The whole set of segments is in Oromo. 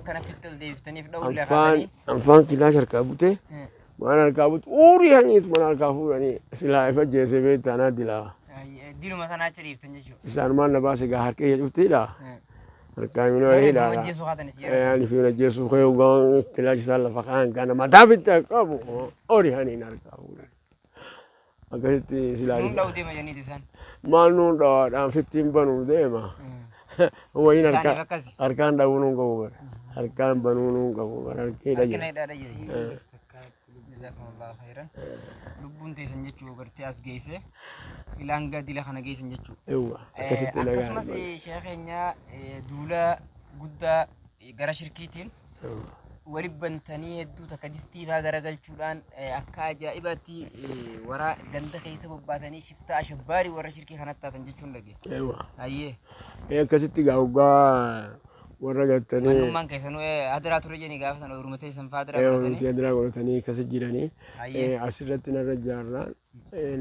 Bakka nafitti ol deebiftaniif dha'uullee Anfaan kaatanii. anfaan kilaash harkaa butee waan harkaa butu uurii haniit mana harkaa fuudhanii silaa ifa jeesee beektaa naa dilaa. Diluma sanaa achi dhiiftan jechuudha. Isaanumaan na baase gaa harka ija cuftiidha. Harkaa minoo Garuu ifuma hidhaadha. ajjeesuu kaatanis yeroo. Ani fi ajjeesuu kee ugaan kilaash isaan lafa kaan kana mataa bitta qabu horii haniin harkaa fuudhan. Akkasitti silaa Nuun dha'u deema jenniti isaan. Maal nuun dhawaadhaan fittiin banuu deema. Wayin Isaaniif harka akkasi. Harkaan dhawuu nuun qabu bara. Harkaan banuu nuun qabu bara. Harki hidha Harkina jira. hidhaadha jira. Jazakumullahu khairan. Lubbuun teessan jechuu gartee as geesse. Ilaan dila kana geessan jechuu. Eewwa akkasitti nagaa. Akkasumas sheekh keenya duula guddaa gara shirkiitiin wali bantanii hedduu takka distii faa garagalchuudhaan akka ajaa'ibaatti warra ganda keessa bobbaatanii shiftaa ashabbaarii warra shirkii kanatti taatan jechuun dhage. Eewwa. Ayyee. Akkasitti gaa hoggaa warra gartanii Mannummaan keessanuu hadiraa ture jedhanii gaafa sana ooyiruma teessan faa hadiraa wanti godhatanii. adiraa godhatanii akkasi jiranii Ayyee. Asirratti narra jaarraan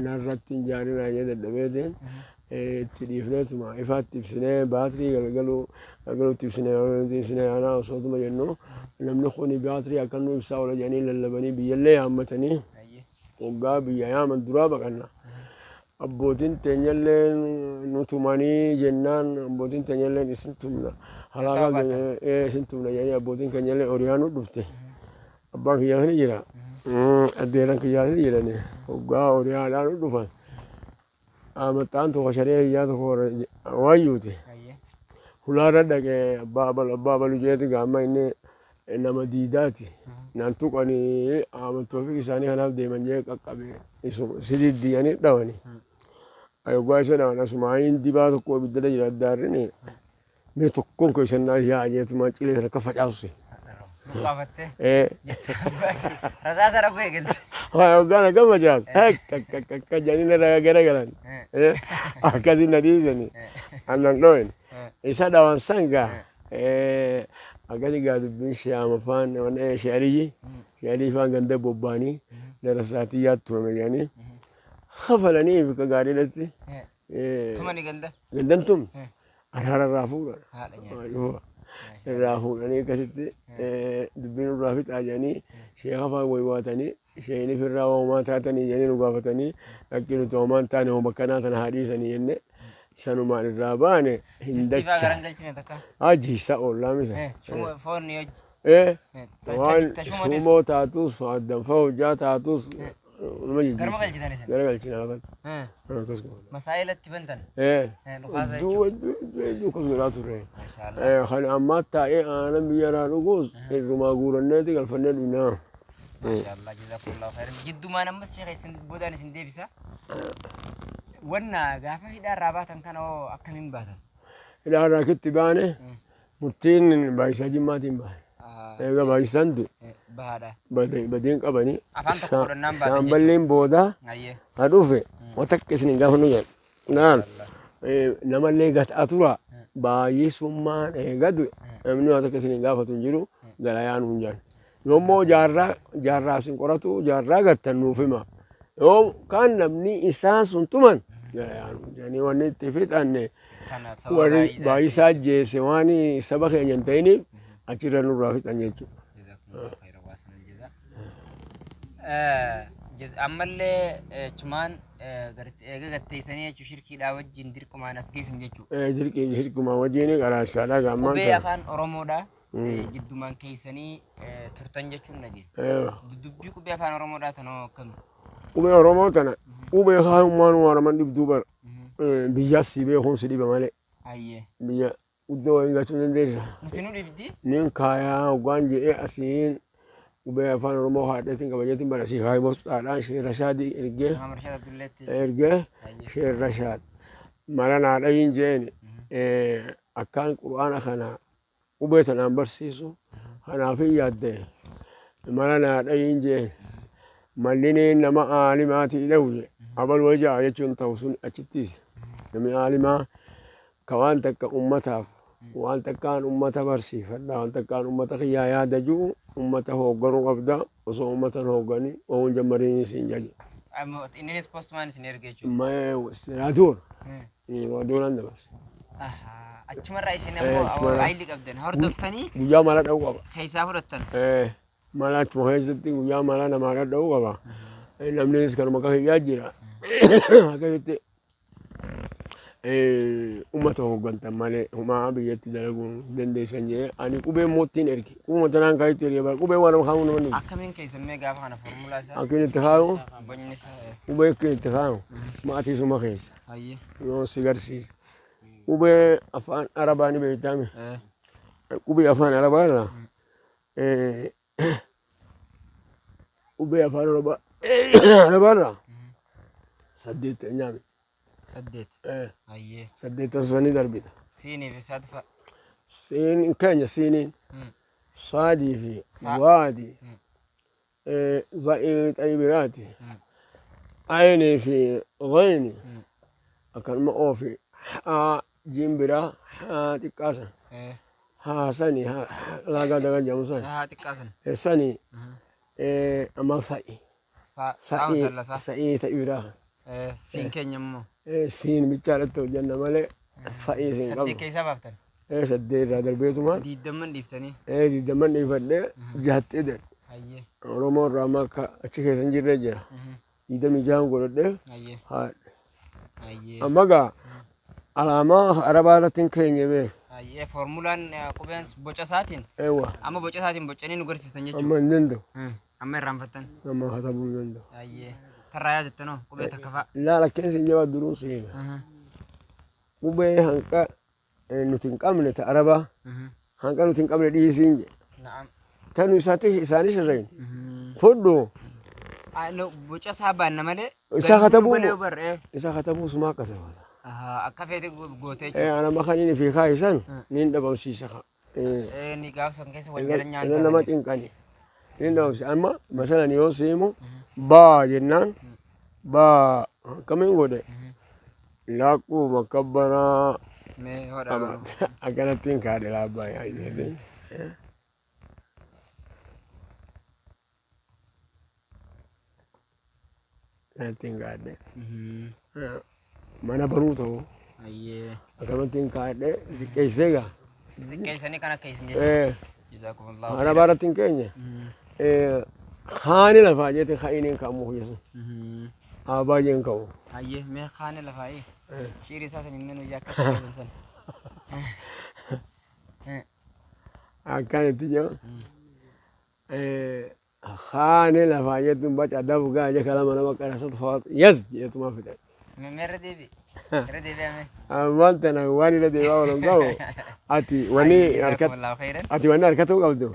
narratti hin jaarinaa jee dadhabeetiin itti dhiifneetuma ifaatti ibsinee baatirii galgaluu galgaluutti ibsinee ibsinee anaa osootuma jennu namni kun baatirii akka nu ibsaa oola jedhanii lallabanii biyyallee yaammatanii Ayyee. Hoggaa biyya yaaman duraa baqanna. Abbootiin teenyallee nu tumanii jennaan abbootiin teenyallee isin tumna. Halaakaa keenya isin tumna jedhanii abbootiin keenyallee oriyaa nu dhufte. Abbaan kiyyaas ni jira. Addeeran kiyyaas ni jirani. Hoggaa oriyaadhaa nu dhufan. Amaxxaan tokko sharee kiyyaa tokko waayyuuti. Ayyee. Hulaarra dhaqee abbaa abalu abbaa abalu jeeti gaamma inni nama diidaati. Naan tuqanii amantoofii isaanii kanaaf deeman jee qaqqabe si diddiyanii dhawani. Hoggaa isa dhawan asumaayin dibaa tokko ibiddala jira addaarrini mee tokkoon keessan naa yaa jeetuma cilee sana akka facaasuse. Luqqaafattee. Rasaasa rakkoo eegalte. Hoggaan akka facaasu akka akka akka jedhanii narra garagalan. Akkasii na dhiisanii annan dho'in. Isa dhawan san gaa akkasi gaa dubbiin shi'aama faan shi'aliyyi shi'alii faan ganda bobbaanii darasaatii yaattu jedhanii kafalanii bikka gaariidhatti. Tumani ganda. Gandan tum araara irraa fuudhan. Haadha nyaata. Irraa fuudhanii akkasitti dubbiin irraa fixaa jedhanii sheeka faan waywaatanii sheeyni firraa homaa taatanii jedhanii nu gaafatanii lakkii nuti homaa hin taane homa akkanaa tana haa dhiisanii jenne sanumaan irraa baane hin Distii faa dacha. garan galchine takka. Haji isa oollaa misa. Foonni hojii. Waan shumoo taatus addanfaa hojjaa taatus nama Garma jijjiirsa. galchitan isin. Gara galchina lafatti. Akkas goona. Masaayilatti bantan. Dhukaasa Hedduu hedduu hedduu hedduu akkas godhaa turre. Maashaallah. Kan ammaa taa'ee aanan biyya irraa dhugus irrumaa guuranneeti galfannee dhugnaa. Maashaallah jazakumullahu khairan. Jiddumaan ammas sheekha isin boodaan isin deebisa. Wanna gaafa hidhaa irraa baatan kana hoo akkamiin baatan? Hidhaa irraa kitti baane murtiin baay'isaa jimmaatiin baane. Egaa baay'isaan du'e Bahaadha. Badiin qabanii. Afaan tokko godhannaan baatan Shaamballiin boodaa Ayyee. haa dhufe waan takka isin hin gaafannu jedhan. Naan namallee gataa tura baay'isummaan eega du'e namni waan takka isin hin gaafatu hin jiru galayaa nuun jedhan. Yoommoo jaarraa jaarraa isin qoratu jaarraa gartan nuuf hima. Yoo kaan namni isaan sun tuman galayaa nuun jedhanii wanni itti fixanne Kana sababa warri baay'isaa baay'isaa ajjeese waan saba keenya hin ta'iniif achirra nurraa fixan jechuudha. Jazakumullahu khairan wa ahsanal jazaa. Ammallee chumaan eega gatteessanii jechuun shirkiidhaa wajjin dirqumaan as geessan jechuudha. Dirqii shirkumaa wajjin qaraasaadha gaammaan Qubee tana. afaan Oromoodhaa jiddumaan keessanii turtan jechuun dhagee. Dubbii qubee afaan Oromoodhaa tanoo akkami? Qubee Oromoo tana qubee kaayummaan waaraman dhibduu bara. Biyyaas si beekuun si dhiba malee. Ayyee. Biyya guddoo wayii galchuu dandeessa. Nuti nu dhibdi. Nin kaayaa hoggaan jedhee asiin qubee afaan Oromoo haadheetiin kabajeetiin bara asii kaayee bostaadhaan Sheer Rashaadii ergee Maamar Rashaad Abdulleetti. Ergee Ayyee. Sheer Rashaad mara naa dhayin jeeni akkaan qur'aana kana qubee tanaan barsiisu kanaaf hin yaadde mara naa dhayin jeen mallineen nama aalimaatii dhahu je abal wajaa jechuun ta'u sun achittiis namni aalimaa ka waan takka ummataaf waan takkaan ummata barsiifadha waan takkaan ummata kiyyaa yaada ji'u ummata hoogganuu qabda osoo ummatan hooggani oowwan jammariin siin jaje. Inninis postmaan isin erge jechuudha. Raadiyoon raadiyoon dabarse. Achumarraa isin ammoo Achumarraa. Ayilii qabdan hordoftanii Guyyaa mala dha'uu qaba. Keessaa fudhattan. Mala achuma keessatti guyyaa mala namaa dhadha'uu qaba. Namnis kanuma akka kiyyaa jira. Akkasitti uummata hooggantan malee homaa biyyatti dalaguu hin dandeessan jedhee ani qubee moottiin erge. Qubuma tanaan kaayitti erge bara qubee waan nama kaa'uu nama dhibu. Akkamiin keessan gaafa kana formulaa isaa? Akkin itti kaa'u Bocni isaa. Qubee akkin itti kaa'u maatii suma keessa Hayyee. Yoo si garsiisa. Qubee afaan Arabaa ni beektaame. Qubee afaan Arabaa irraa qubee afaan Arabaa Arabaa irraa 8 nyaame. 8. Hayyee. 8 sanii darbita. Siinii fi saad fa'a. Siin keenya siiniin saadii fi waadii za'ii xaybiraati aynii fi gayni akkanuma oo fi haa jiin biraa haa xiqqaasan haa sanii haa laagaa dagan jedhamu san Haa xiqqaa sana. Sanii amma sa'i Faa. sa'ii Sa'a sa'ii ta'i biraa Siin keenya immoo. Siin bichaadhatti hojjenna malee sa'ii siin 8 qabnu keessaa baaftan. 8 irraa darbeetumaan 20 dhiiftanii. 20 dhiifadhee jahatti hidhadhe. Hayyee. Oromoo irraa amma akka achi keessa hin jirre jira. 26 godhadhee Hayyee. haadhe. Hayyee. Amma gaa alaamaa Arabaa irratti hin keenye bee. Hayyee formulaan qubeen boca isaatiin Eewwa amma boca isaatiin bocanii nu garsiistan jechuudha. Amma hin danda'u. Amma irraanfattan. Amma katabuu hin danda'u. Hayyee. Tarraa yaadattanoo qubee takka fa'a. Laala keessa hin jabaa duruu si hima. Qubee hanqa nuti hin qabne ta Arabaa hanqa nuti hin qabne dhiisiin jedhe. Na'am. Tanu isaatti isaanis irreen. Fudhu Boca isaa baanna malee. Isaa katabuu Malee bar. Isa katabuu sumaa katabata. Akka feete gootee jechuudha. Ana amma kan inni fi kaa'isan niin dhabamsiisa. Ni gaafa san keessa wal jala Irra nama nyaata. cinqani. Niin dhabamsiisa. Amma masalan yoo siimu baa jennaan baa akkamiin godhe laaquu makabbanaa Mee hodhaa. Akkanattiin kaadhe laabbaa yaa jedhee. Akkanattiin kaadhe. Mana baruu ta'u Hayyee. akkanattiin kaadhe xiqqeessee gaa. Xiqqeessanii kan akka isin jechuudha. Jazaakumullahu Arabaa irratti hin keenye. Haani lafaa jeete kaa'iniin ka'amu yesu. Abbaa jeen ka'u. Hayyee mee kaane lafaayee. Shiirii isaa san hin hojii akka xiqqeessan san. Akkan itti jiru. Haani lafaa jettuun baca dabgaa je kalama nama qarasatu faatu yes jeetuma fidhan. Mee irra deebi. Irra deebi'ame. Ammaan tana waan irra deebi'aa oolan qabu ati wanni harka Jazakumullahu khairan. Ati wanni harkatuu qabdu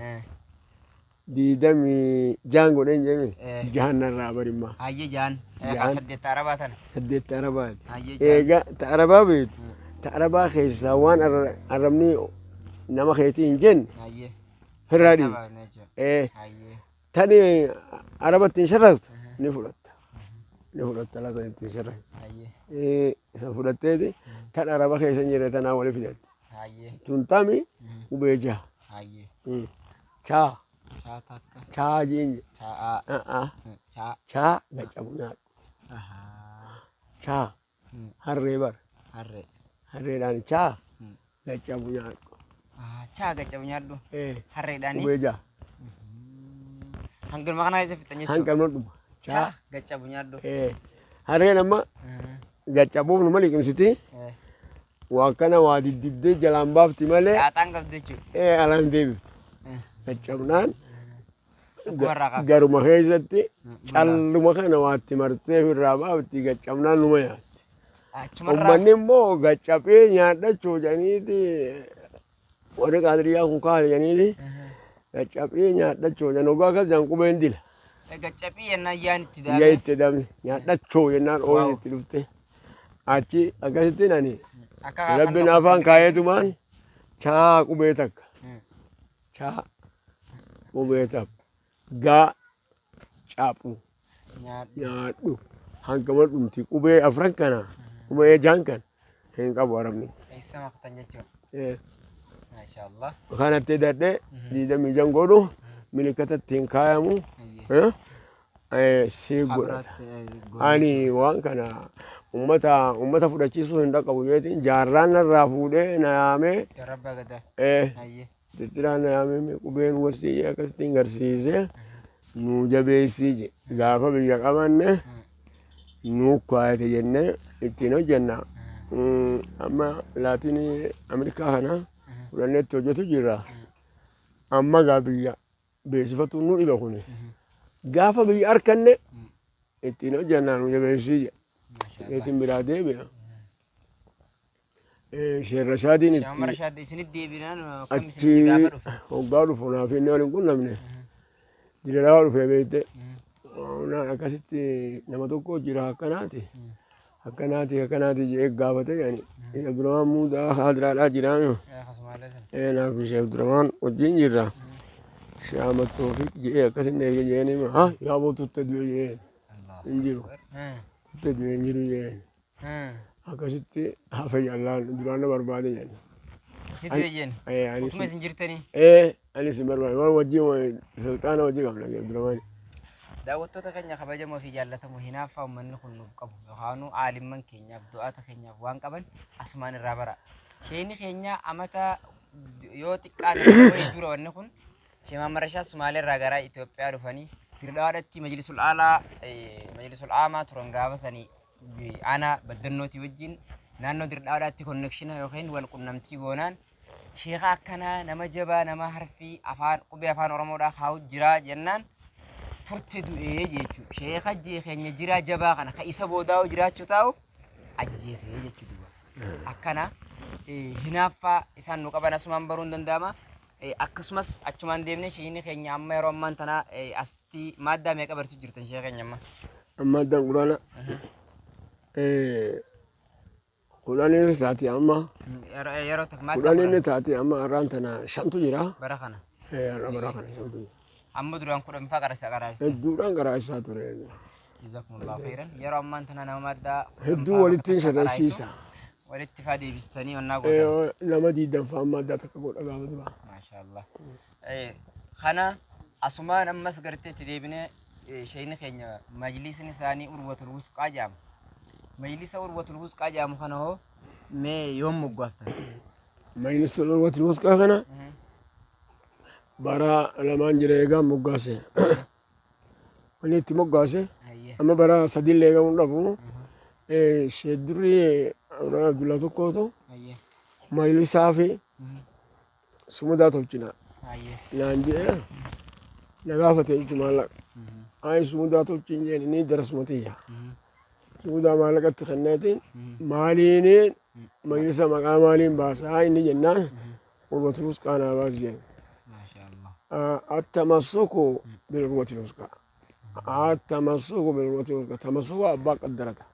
26 godheen jeemi jahannarraa barimmaa. Hayyee jaan. Jaan. 8 Arabaa tana. 8 Arabaati. Hayyee jaan. Eega ta Arabaa beektu ta Arabaa keessaa waan arrabni nama keetii hin jenne Hayyee. firraa dhiibu. Sababa jechuudha. Hayyee. Tani Arabatti hin sharraftu ni fudhatta. Ni fudhatta laata ittiin sharraftu. Hayyee. Isa fudhatteeti tan Araba keessa hin jirre tanaa wali fidatte. Hayyee. Tun tami qubee jaha. Hayyee. Chaa Chaa takka. Chaa jiin jedhe. Chaa. Chaa. Chaa gaccabu nyaadhu. Chaa harree bara. Harree. Harreedhaan chaa gaccabu nyaadhu. Chaa gaccabu nyaadhu. Harreedhaani. Qubee jaha. Hangalma kana keessa fixan jechuudha. Hanqamna dhuma. Chaa. Chaa gaccabu nyaadhu. Harreen amma gaccabuuf numa liqimsiti. Waa akkana waa diddibdee jalaan baafti malee Xaaxaan qabdu jechuudha. Alaan deebiftu. Gaccabnaan Dhukkubarraa kaafte. Garuma keessatti calluma kana waatti martee ofirraa baafti gaccabnaan numa nyaatti. Achumarraa. Uummanni immoo gaccabee nyaadhachuu jedhaniiti warri qaadiriyaa kun kaane jedhaniiti gaccabee nyaadhachuu jedhan hoggaa akkas jedhan qubeen dila. Gaccabii yennaan yaan itti Iyya daame. Itti dame nyaadhachuu jennaan ooyin itti dhufte. Achi akkasitti nani Akka rabbiin afaan kaayetumaan chaa qubee takka. Chaa qubee takka. Gaa caphu Nyaadhu. Nyaadhu hangama dhumti qubee afran kana qubee jaan kana hin qabu arabni. Eessa maqtan jechuudha. Maashaallah. Kanatti dadhee 26 godhu milikata ittiin kaayamu Hayyee. Si godhata. Ani waan kana Ummata fudhachiisuu hin dhaqqabu jeetiin jaarraan narraa fuudhee na yaamee. Jaarraa Abbaa Gadaa. Tittiraan na yaamee qubeen wasii jee akkasittiin garsiisee nuu jabeessii je. Gaafa biyya qabanne nuu kaayate jennee ittiin hojjenna. Amma Laatinii Ameerikaa kana fudhannee itti hojjetu jirra. Amma gaa biyya beeksifatuun nu dhiba kuni. Gaafa biyya arkanne ittiin hojjennaa nu jabeessii je. Eetiin biraa deebi'a. Sheer Rashaadiin itti. Sheer Rashaad isinitti deebinaan akkam isinitti gaafa dhufe? Hoggaa dhufu naaf inni waliin qunnamne. Direerawaa dhufee beekte. Naan akkasitti nama tokko jira akkanaati. Akkanaati akkanaati jedhee gaafate yani. Abdurrahmaan Muudaa haadiraadhaa jiraame. Naaf Sheekh Abdurrahmaan wajjin jirra. Sheekh Ahmad Toofiq jedhee akkasin erge jedheen ha yaaboo tutte du'e jedheen hin jiru. Tutte du'e hin jiru jedheen. Akkasitti hafe jallaan duraan na barbaade jedhan. Ni du'e jeen. Akkuma isin jirtanii. Anis hin barbaade. Waan wajjin sulxaana wajjin qabna Abdurrahmaan. Daawwattoota keenya kabajamoo fi jaallatamoo hinaaffaa uummanni kun nuuf qabu yookaanuu aalimman keenyaaf du'aata keenyaaf waan qaban asumaan irraa bara. Sheeyni keenya amata yoo xiqqaate wayii dura wanni kun Sheekh Mahammad Rashaad Sumaalee irraa gara Itoophiyaa dhufanii Dirdawaadhatti Majlisul Aalaa Majlisul Aamaa turan gaafa sanii aanaa baddannootii wajjin naannoo Dirdawaadhaatti konnekshina yookiin wal qunnamtii goonaan sheekha akkanaa nama jabaa nama harfii afaan qubee afaan Oromoodhaa kaa'u jiraa jennaan turte du'ee jechuudha. Sheekha jee keenya jiraa jabaa kana ka isa boodaa'u jiraachuu taa'u ajjeesee jechuudha. Akkana hinaaffaa isaan nu qaban asumaan baruun danda'ama. Akkasumas achumaan deemnee sheekni keenya amma yeroo ammaan tana asti maaddaa meeqa barsiisu jirtan sheeka keenya amma? Maaddaan quraana kudhaniin taati amma. Yeroo takka maaddaa kudhaniin taati amma har'aan tana shantu jira. Bara kana. Har'a bara kana shantu jira. Amma duraan kudhan faa qarasa qaraasiste. Hedduudhaan qaraasaa ture. Jazakumullahu khairan. Yeroo ammaan tana nama maaddaa hedduu walittiin shatalsiisa. Walitti faa deebistanii onnaa gootan. Nama diidan faa maaddaa takka godha gaafa duraa. Maashaallah. Kana asumaan ammas gartee itti deebinee sheeyni keenya majlisni isaanii Urwatul Wusqaa jedhama. Majlisa Urwatul Wusqaa jedhamu kana hoo mee yoom moggaaftan? Majlisa Urwatul Wusqaa kana bara lamaan jira eegaa moggaase. Wanni itti moggaase amma bara sadiillee eegamuu dhabu. Sheeddurri Abdullaa tokkootu majlisaa fi sumudaa tolchina naan jedhee na gaafate jechuun maallaqa. Ayi sumudaa tolchiin jeen inni darasuma tiyya. Sumudaa maallaqatti kenneetiin maaliiniin majlisa maqaa maaliin baasaa inni jennaan Urwatul Wusqaa naa baasi jeen. Attamassuku bil Urwatil Wusqaa. Attamassuku bil Urwatil Wusqaa. Tamassuku abbaa qaddarata.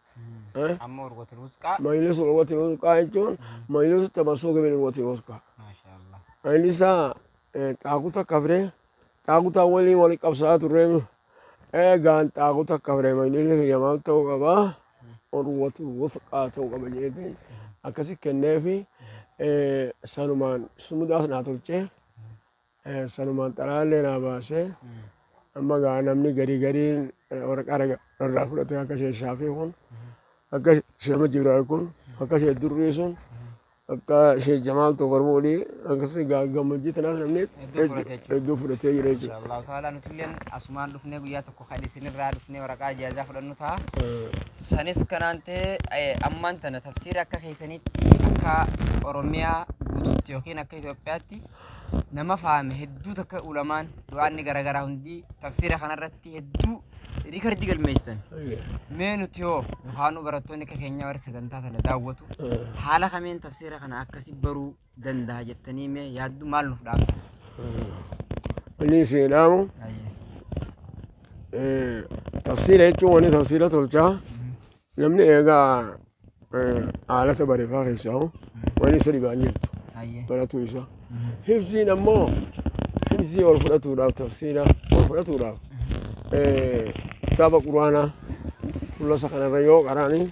Amma Urwatul Wusqaa. Majlisa Urwatul Wusqaa jechuun majlisa tamassuku bil Urwatil Wusqaa. Majlisa xaakuta kafree xaakutaa waliin wal qabsaa turre eegaan xaakuta kafree majlisni kiyya maal ta'uu qabaa Urwatul Wusqaa ta'uu qaba jeetiin akkasi kenneefi sanumaan sumudaas naa tolchee sanumaan xalaallee naa baasee amma gaa namni garii gariin waraqaa irraa fudhate akka ishee Shaafii kun akka ishee Jibraal kun akka ishee Durrii sun akka ishee Jamaal Tokormoodii akkasii gammachiitti tanaas namni hedduu fudhatee jira jechuudha. Inshallah ta'ala nutilleen asumaan dhufnee guyyaa tokko kan isinirraa dhufnee waraqaa ijaazaa fudhannu ta'a. Sanis kanaan ta'e ammaan tana tafsiira akka keessanitti akka Oromiyaa guutuutti yookiin akka Itoophiyaatti nama faame hedduu takka ulamaan du'aanni garaagaraa hundi tafsiira kanarratti hedduu riikardii galmeessitan. Mee nuti hoo yookaan barattoonni akka keenyaa warri sagantaa kana daawwatu haala kamiin tafsiira kana akkasi baruu danda'a jettanii mee yaaddu maal nuuf dhaamta? Wanni isin dhaamu tafsiira jechuun wanni tafsiira tolchaa namni eegaa haalata bareefaa keessaa wanni isa dhibaan jirtu baratuu isa. Hibsiin ammoo hibsii ol fudhatuudhaaf tafsiira ol fudhatuudhaaf kitaaba quraanaa fuulasa kanarra yoo qaraanii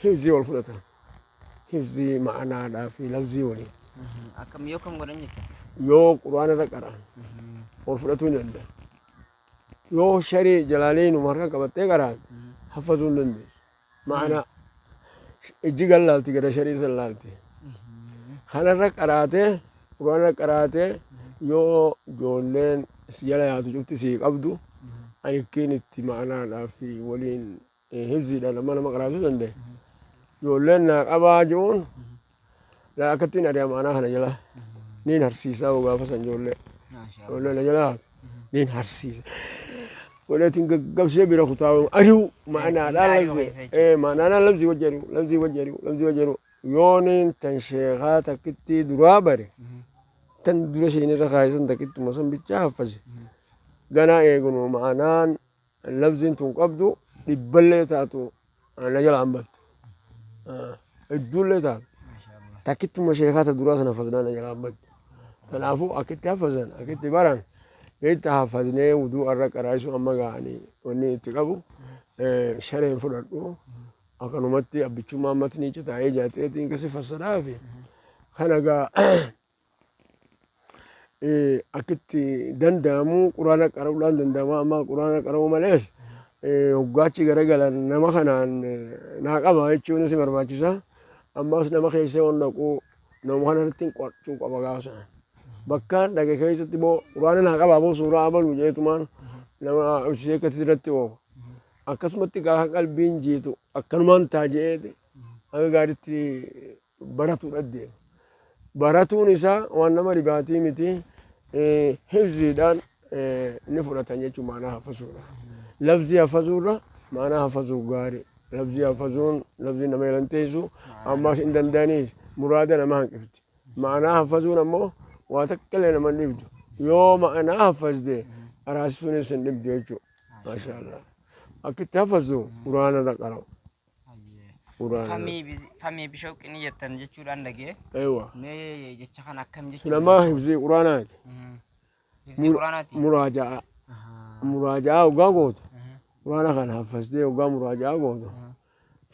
hibsii ol fudhatan. Hibsii ma'anaadhaa fi lafzii waliin. Akkam yoo kam godhan jetta? Yoo quraanarra qara'an ol fudhatuu hin danda'a. Yoo sharii jalaaleenuma harka qabattee qaraate haffazuu hin dandeessu. Ma'anaa Ijji gallaalti gara sharii san laalti. Kanarra qaraatee quraana qaraatee yoo ijoolleen si jala yaatu cufti sii qabdu ani ikkiin itti ma'anaadhaa fi waliin hifziidhaan amma nama qaraatuu danda'e. Ijoolleen naa qabaa jiruun laa akkattiin ari'a ma'anaa kana jala niin harsiisaa gaafa san ijoollee. Ijoollee na jala yaatu niin harsiisa. Godheetiin gaggabsee bira kutaa ari'u ma'anaadhaan labsii ma'anaadhaan labsii wajji ari'u labsii wajji ari'u labsii wajji ari'u yooniin tan sheekaa takkittii duraa bare tan dura isheen irra kaayisan takkittuma san bichaa haffase ganaa eegunu ma'anaan labsiin tun qabdu dhibballee taatu na jala hambattu hedduullee taatu takkittuma sheekaa ta duraa sana haffasnaa na jala hambattu. Kanaafuu akkitti haffasan akkitti baran beekta haffasnee wuduu irra qaraa'isu amma ga'anii wanni itti qabu shareen fudhadhu akkanumatti abbichummaa matni citaa'ee jaateetiin kasi fassaraa fi kana gaa akkitti danda'amu quraana qara'uudhaan danda'ama amma quraana qara'uu malees hoggaachi garagalan nama kanaan naa qaba jechuun si barbaachisa ammas nama keessa yoon dhaqu nama kanarratti hin qo'achuu qaba gaafa sana bakkaan dhaqe keessatti boo quraana naa qabaa boo suuraa abaluu jeetumaan nama ibsee akkasii irratti oofa akkasumatti gaafa qalbiin jiitu akkanumaan taa je'eeti akka gaariitti baratuudha deema. Baratuun isaa waan nama dhibaatii miti hifziidhaan ni fudhatan jechuun maanaa haffasuudha. Labzii haffasuurra maanaa haffasuu gaarii. Labzii haffasuun labzii nama elanteessu ammas hin danda'aniis muraada nama hanqifti. Maanaa haffasuun ammoo waa takka illee nama hin dhibdu. Yoo maanaa haffasde araasisuunis hin dhibdu jechuudha. Maashaallah. Akkitti haffasu quraana irra qara'u. Quraana. Famii bishooqini jettan jechuudhaan dhagee. Eewa. Mee jecha kana akkam Sun jechuudha? ammaa hifzii quraanaati. Hifzii quraanaati. Muraaja'aa. Muraaja'aa hoggaa gootu. Quraana kana haffastee hoggaa muraaja'aa gootu.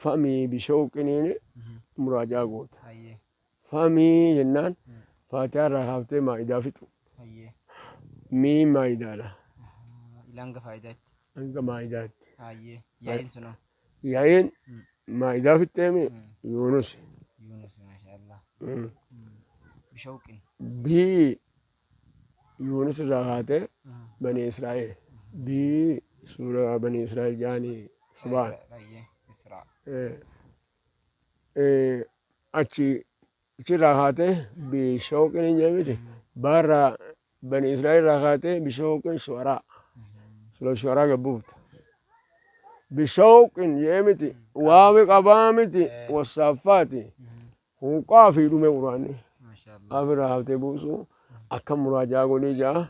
Famii bishooqiniin muraaja'aa goota. Famii jennaan faatihaa irraa kaaftee maa'idaa fixu. Mii maa'idaadha. Ilanga faayidaatti. Hanga maa'idaatti. Yaa'iin sunoo. Yaa'iin maa'idaa fixxeemi Yuunus. Yuunus maashaallah. Bishooqin. Bii Yuunus irraa kaatee Bani Israa'el. Bii suuraa Bani Israa'el jedhanii subhaan. Israa. Achi achirraa kaatee bishooqin hin jedhamiti. Baarraa Bani Israa'el irraa kaatee bishooqin shu'araa. Sura shu'araa gabbuufta. Bishooqin jedhee miti. Waawi qabaa miti. Wassaaffaati. Hunqaa fi dhume quraanni. Afirraa haftee buusu akka muraajaa godhee ja'a.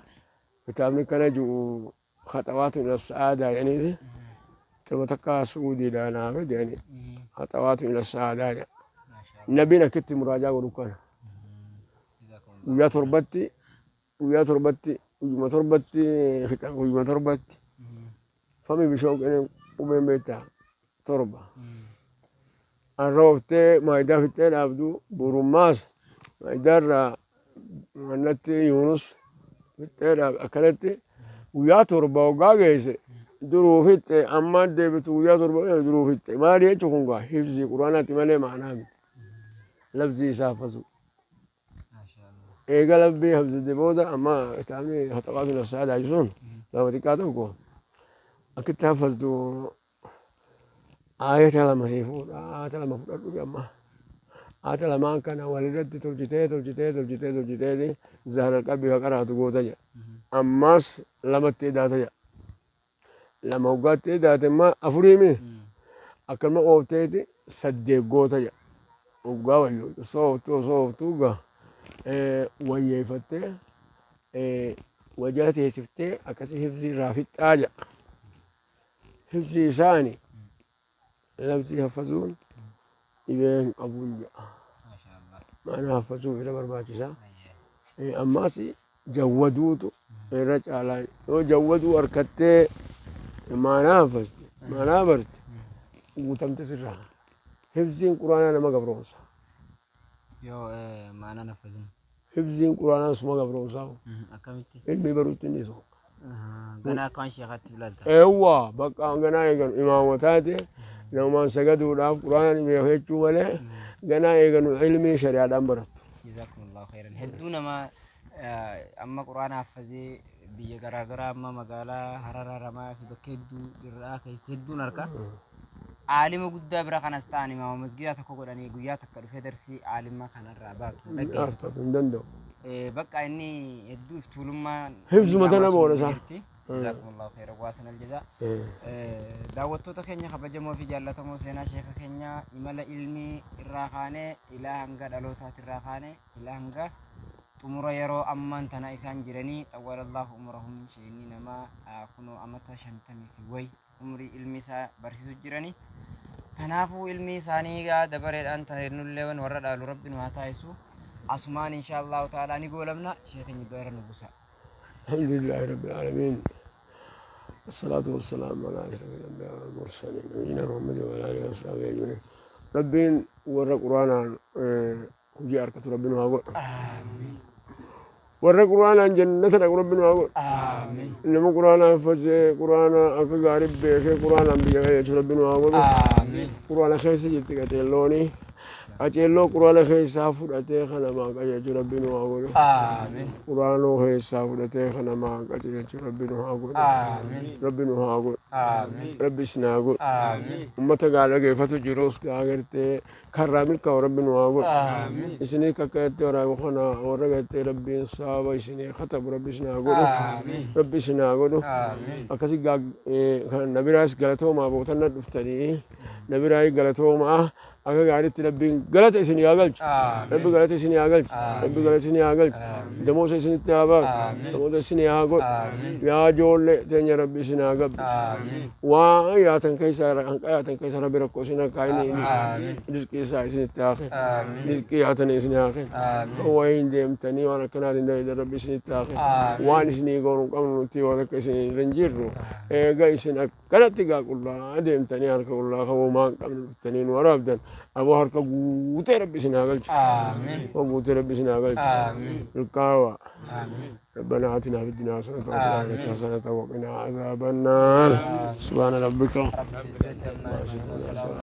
Kitaabni kana jiru khaxawaatu ila sa'aadaa jedhaniiti. Tilma takka Suudiidhaa naa fide jedhanii. Khaxawaatu ila sa'aadaa jedha. Nabiin akkitti muraajaa godhu kana. Guyyaa torbatti guyyaa torbatti guyyuma torbatti fixa guyyuma torbatti. Fami bishooqin qubeen beektaa torba. Arra oftee maayidaa fixxee dhaabdu borummaas maayidaarraa mannatti Yuunus fixxee dhaab akkanatti guyyaa torba hoggaa geesse duruu fixxe amma deebitu guyyaa torba duruu fixxe maali jechuun kun gaa hifzii quraanaati malee ma'anaa miti labzii isaa haffasu. Eega labbii hafzite booda amma kitaabni haxabaatu nafsaa sun kitaaba xiqqaa tokko akkitti haffastu aayata lama sii fuudha aayata lama fudhadhu amma aayata lamaan kana walirratti tolchitee tolchitee tolchitee tolchitee zahra qalbii ka qaraatu goota jedha ammas lamatti edaata jedha lama hoggaatti edaate immoo afuriimi akkanuma oofteeti saddeet goota jedha hoggaa wayyoo osoo ooftuu osoo ooftuu gaa wayyeeffattee wajaa teessiftee akkasii hifzii irraa fixxaa jedha. Hifzii isaani labsii haffasuun dhibee hin qabuun jedha. Maana haffasuu irra barbaachisaa. Ammas jawwaduutu irra caalaa yoo jawwaduu harkattee maanaa haffaste maanaa barte guutamte sirraa. Hifziin quraanaa nama gabroomsa. Yoo maanaan haffasin. Hifziin quraanaa suma gabroomsaa. Akkamitti? Ilmi baruutti inni sun. Ganaa akkaan sheekaatti ilaalta. Eewwa bakka ganaa eegan imaamotaati Namumaan sagaduudhaaf quraana ni beeka jechuu malee ganaa eeganu ilmii shari'aadhaan barattu. Jazakumullahu khairan. Hedduu nama amma quraana haffazee biyya garaagaraa amma magaalaa Harar, Haramaa fi bakka hedduu irraa keessatti hedduun harka. Aalima guddaa bira kanas ta'an imaama masgidaa tokko godhanii guyyaa takka dhufee darsii aalima kanarraa baatu hin dhageenye. Arfatu hin danda'u. Bakka inni hedduu iftuulummaa Hibsuma tana booda isaa. Jazakumullahu khairan waasan aljazaa. Daawwattoota keenya kabajamoo fi jaallatamoo, seenaa sheeka keenya imala ilmii irraa kaanee ilaa hanga dhalootaati irraa kaanee ilaa hanga xumura yeroo ammaan tana isaan jiranii, xawwalallahu umrahum, sheenni namaa kunoo amata 50 fi wayi umrii ilmi isaa barsiisu jiranii. Kanaafuu ilmi isaanii egaa dabareedhaan ta'e warra dhaalu Rabbi nu haa taasisu. Asumaan insha Allahu ta'ala ni goolabna, sheekiin iddoo irra nu buusa. الحمد لله رب العالمين، الصلاة والسلام على أشرف الأنبياء والمرسلين، نبينا محمد وعلى آله وصحبه أجمعين. Rabbiin warra quraanaan hojii harkatu Rabbi nu haa godhu. Warra quraanaan jannata dhaqu Rabbi nu haa godhu. Amiin. Nama quraanaan haffazee, quraana akka gaarii beekee, quraanaan biyya qajeelchu Rabbi nu haa godhu. Amiin. Quraana keessa jirti qaceellooni. Qaceelloo quraana keessaa fudhatee kan namaa qajeelchu Rabbi nu haa godhu. Amiin. Quraanoo keessaa fudhatee kan namaa qajeelchu Rabbi nu haa godhu. Amiin. Rabbi nu haa godhu. Amiin. Rabbi isin haa godhu. Amiin. Ummata gaa dhageeffatu jirus gaa gartee karraa milkaa'u Rabbi nu haa godhu. Amiin. Isinii kakka jettee waraabu kana warra gartee Rabbiin saaba isinii katabu Rabbi isin haa godhu. Amiin. Rabbi isin haa godhu. Amiin. Akkasi gaa kan na biraas galatoomaa, bootanna dhuftanii na biraa galatoomaa, akka gaariitti Rabbiin galata isin haa galchu. Rabbi galata isin haa galchu. Rabbi galata isin haa galchu. Damoosa isinitti haa baasu. Damoosa isin haa godhu. Yaa ijoollee teenya, Rabbi isin haa gabbu. Waan yaatan keessa, hanqa yaatan keessa Rabbi rakkoo isin haa kaa'ini. Rizqii isaa isinitti haa kennu. Rizqii yaatanii isin haa kennu. Wayiin deemtanii waan akkanaatiin dalagan Rabbi isinitti haa kennu. Waan isinii goonu hin qabnu nuti, waan akka isin hin jirru. Eega isin akkanatti gaa qullaa deemtanii, harka qullaa qabu maan qabnu dhuftanii nu waraabdan. Aboo harka guutee Rabbi isin haa galchu. Amiin. Guutee Rabbi isin haa galchu. Amiin. Milkaawaa. Amiin. ربنا آتنا في الدنيا حسنة وفي الآخرة حسنة وقنا عذاب النار. سبحان ربك رب العزة عما يصفون وسلام